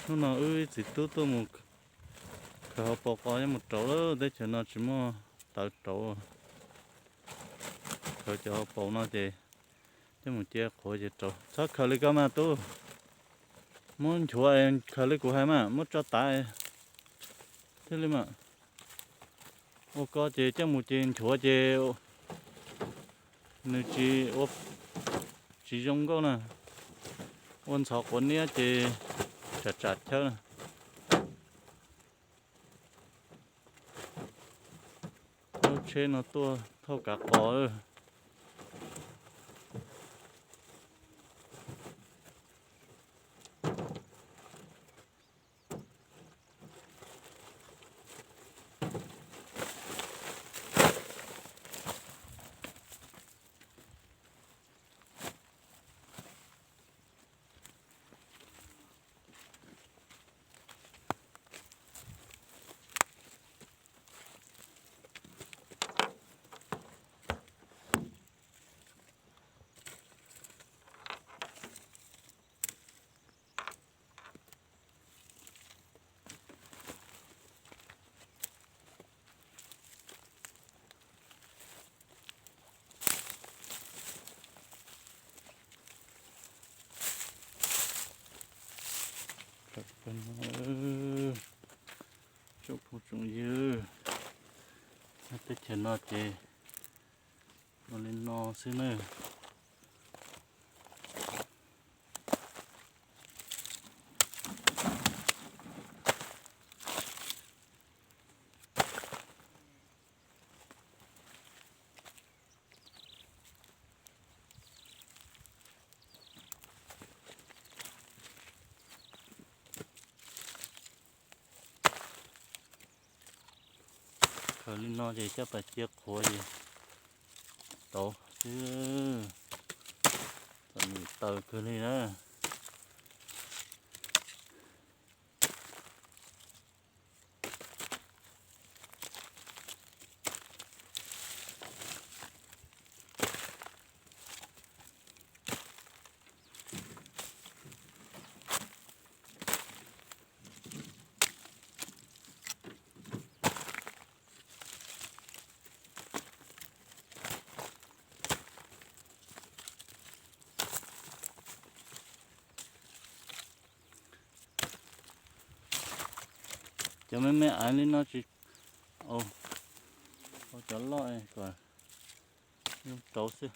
Hnub no wb ib txiv tub tuaj mus khaws hauv paus qos coj mus rauv lawm, teb chaws no tsis muaj taws rauv. Khaws cov hauv paus no ces coj mus cia qhuav ces rauv. Txhob khaws li ko mas tub, muab nchuav, khaws li kuv hais mas muab tso tav thiaj li mas. Ua ko ces coj mus ces nchuav ces nws tsis ua, tsis zoo nkauj na. Ua ntxhov quav niab ces tsam tsam chaw na. Lub tsheb no tuaj thauj kav qos. Tsoom phooj tsoom ywg, teb chaws no ces ua li no xwb na. Khaws li no ces coj pas cia qhuav ces tau xwb, txom nyem taws kawg li na. Cov me me aiv li no tsis, cov loj kom zoo rauv xwb.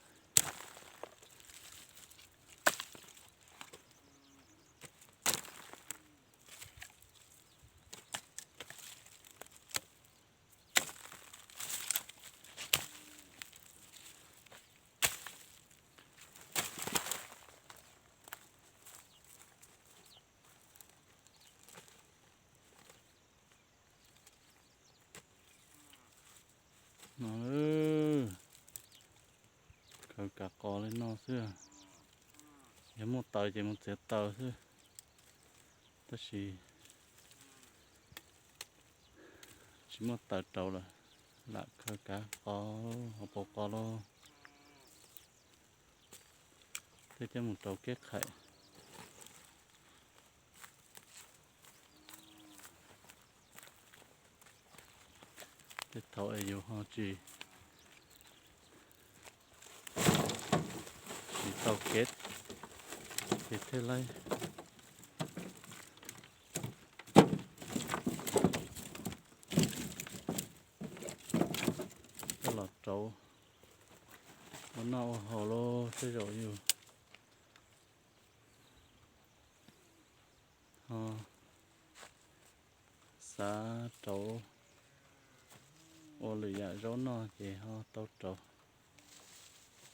No, khaws kav qos li no xwb. Yog muaj taws ces mus txiav taws xwb, tab sis tsis muaj taws rauv lawm, lam khaws kav qos, hauv paus qos los thiaj coj mus rau kev qhais. Tej thaum es yus ho tsis, tsis tau kev ces thiaj laib. Coj los rauv ua noj ua haus los tej zaum yus ho xav rauv ua lwm yam zaub noj ces ho tau rauv.